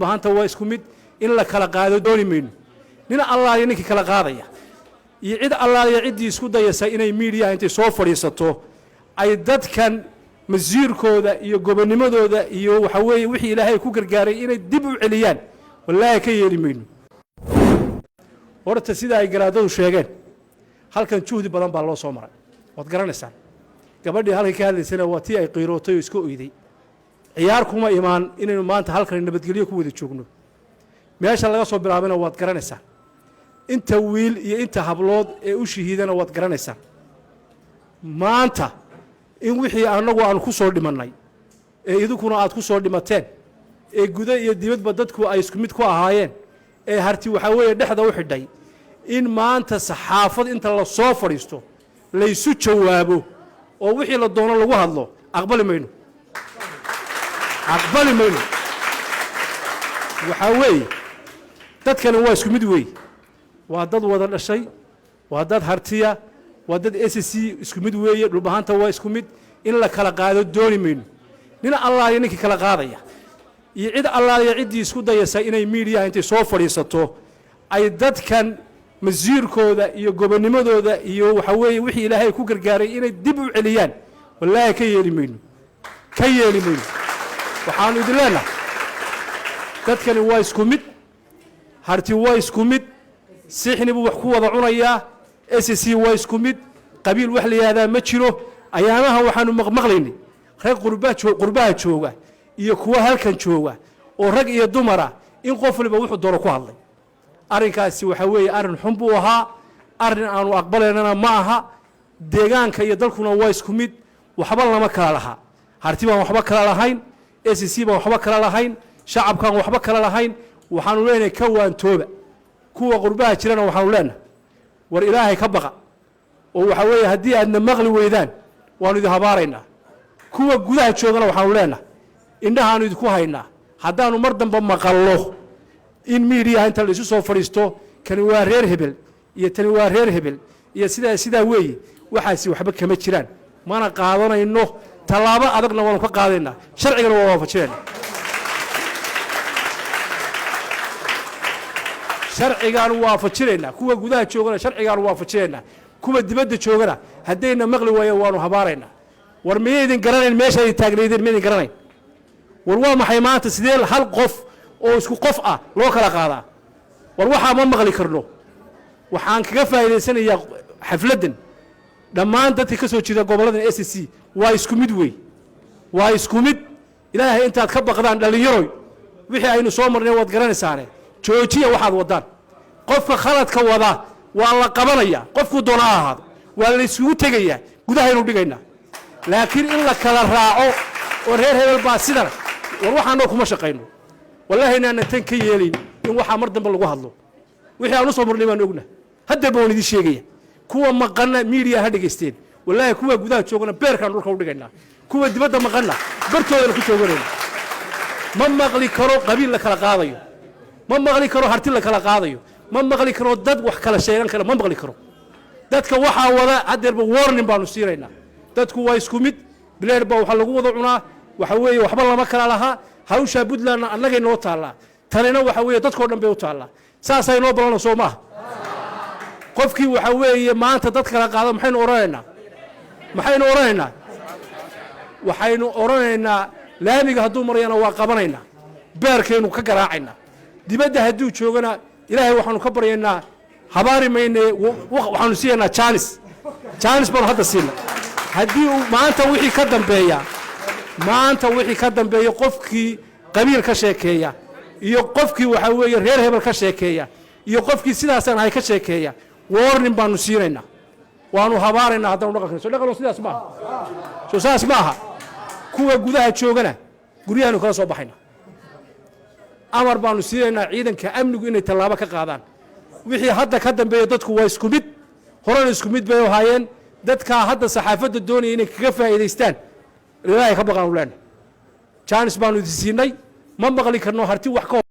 Bahanta waa isku mid. In la kala qaado dooni mayno. Nin Allaaliya ninkii kala qaadaya iyo cid Allaaliya ciddii isku dayasa inay miidiyaha intay soo fadhiisato ay dadkan masiirkooda iyo gobonnimadooda iyo waxa weeye wixii Ilaahay ku gargaaray inay dib u celiyaan, wallaahi ka yeeli mayno. Horta sida ay garaadadu sheegeen, halkan juhdi badan baa loo soo maray, waad garanaysaan. Gabadhii halkan ka hadlaysana waa tii ay qiirootay oo iska oyday. Ciyaar kuma imaan inaynu maanta halkan nabadgelyo ku wada joogno. Meesha laga soo bilaabana waad garanaysaan, inta wiil iyo inta hablood ee u shahiidana waad garanaysaan. Maanta in wixii annagu aanu ku soo dhimannay ee idinkuna aad ku soo dhimateen ee gudo iyo dibadba dadku ay isku mid ku ahaayeen ee Harti waxaa weeye dhexda u xidhay, in maanta saxaafad inta la soo fadhiisto laysu jawaabo oo wixii la doono lagu hadlo, aqbali mayno, aqbali mayno. Waxaa weeye dadkani waa isku mid weeye, waa dad wada dhashay, waa dad Hartiya, waa dad SSC, isku mid weeye. Dhulbahanta waa isku mid. In la kala qaado dooni mayno. Nin Allaaliya ninkii kala qaadaya iyo cid Allaaliya ciddii isku dayasa inay miidiyaha intay soo fadhiisato ay dadkan masiirkooda iyo gobonnimadooda iyo waxa weeye wixii Ilaahay ku gargaaray inay dib u celiyaan, wallaahi ka yeeli mayno, ka yeeli mayno. Waxaanu idin leenahay dadkani waa isku mid, Harti waa isku mid, sixni buu wax ku wada cunayaa, SSC waa isku mid, qabiil wax la yidhahdaa ma jiro. Ayaamahan waxaanu maqmaqlaynay rag qurbaha jooga iyo kuwa halkan jooga oo rag iyo dumara in qof waliba wuxuu doono ku hadlay. Arrinkaasi waxaa weeye arrin xun buu ahaa, arrin aanu aqbalaynana ma aha. Deegaanka iyo dalkuna waa isku mid, waxba lama kala lahaa. Harti baan waxba kala lahayn, SSC baan waxba kala lahayn, shacabkaan waxba kala lahayn. Waxaanu leenahay ka waantooba. Kuwa qurbaha jirana waxaanu leenahay war Ilaahay ka baqa, oo waxaa weeye haddii aadna maqli weydaan waanu idin habaaraynaa. Kuwa gudaha joogana waxaanu leenahay indhahaanu idinku haynaa. Haddaanu mar dambe maqallo in miidiyaha inta la isu soo fadhiisto kani waa reer hebel iyo tani waa reer hebel iyo sidaa sidaa weeye, waxaasi waxba kama jiraan, mana qaadanayno. Tallaabo adagna waanu ka qaadaynaa, sharcigana waa waafajinayna, sharcigaanu waafajinaynaa. Kuwa gudaha joogana sharcigaanu waafajinaynaa, kuwa dibadda joogana haddayna maqli waayeen waanu habaaraynaa. War miyaydin garanayn meesha ay taagnaydeen? Miyaydin garanayn? War waa maxay maanta? Sidee hal qof oo isku qof ah loo kala qaadaa? War waxaa ma maqli karno. Waxaan kaga faa'iidaysanayaa xafladdan dhammaan dadka ka soo jeeda gobolladan SSC waa isku mid wey, waa isku mid. Ilaahay intaad ka baqdaan, dhallinyaroy, wixii aynu soo marnay waad garanaysaane, joojiya waxaad waddaan. Qofka khaladka wada waa la qabanaya, qofkuu doona ha ahaado, waa la isugu tegayaa, gudahaynu dhigaynaa. Laakiin in la kala raaco oo reer hebel baa sidan, war waxaanoo kuma shaqayno. Wallaahi inaanan tan ka yeelayn in waxaa mar dambe lagu hadlo. Wixii aan u soo marnay baan ogna, haddeerba waan idiin sheegaya. Kuwa maqanna miidiya ha dhegaysteen. Wallaahi kuwa gudaha joogana beerkaan dhulka u dhigaynaa, kuwa dibadda maqanna bartoodana ku jooganayna. Ma maqli karo qabiil la kala qaadayo, ma maqli karo Harti la kala qaadayo, ma maqli karo dad wax kala sheegan kara, ma maqli karo. Dadka waxaa wada haddeerba warning baanu siinaynaa. Dadku waa isku mid, bileer baa waxa lagu wada cunaa, waxa weeye waxba lama kala lahaa. Hawshaa Puntlandna annagay noo taallaa, tanina waxa weeye dadkoo dhan bay u taallaa. Saasaa inoo balana, soo maaha? Qofkii waxa weeye maanta dad kala qaado, maxaynu odhanaynaa? Maxaynu odhanaynaa? Waxaynu odhanaynaa laamiga hadduu marayana waa qabanaynaa, beerkaynu ka garaacaynaa. Dibadda hadduu joogana Ilaahay waxaanu ka baryaynaa, habaari mayne, waxaanu siinaynaa jaanis, jaanis baanu hadda siina. Haddii uu maanta wixii ka dambeeya, maanta wixii ka dambeeya, qofkii qabiil ka sheekeeya iyo qofkii waxaa weeye reer hebel ka sheekeeya iyo qofkii sidaasaan ahay ka sheekeeya, warning baanu siinaynaa, waanu habaaraynaa haddaanu dhaqanka so dhaqanu. Sidaas maaha, soo saas maaha? Kuwa gudaha joogana guryahaanu kala soo baxayna, amar baanu siinaynaa ciidanka amnigu inay tallaabo ka qaadaan. Wixii hadda ka dambeeya dadku waa isku mid, horena isku mid bay ahaayeen. Dadkaa hadda saxaafadda doonaya inay kaga faa'iidaystaan, Ilaahay ka baqaanu leenahay, jaanis baanu idin siinay. Ma maqli karno Harti wax ka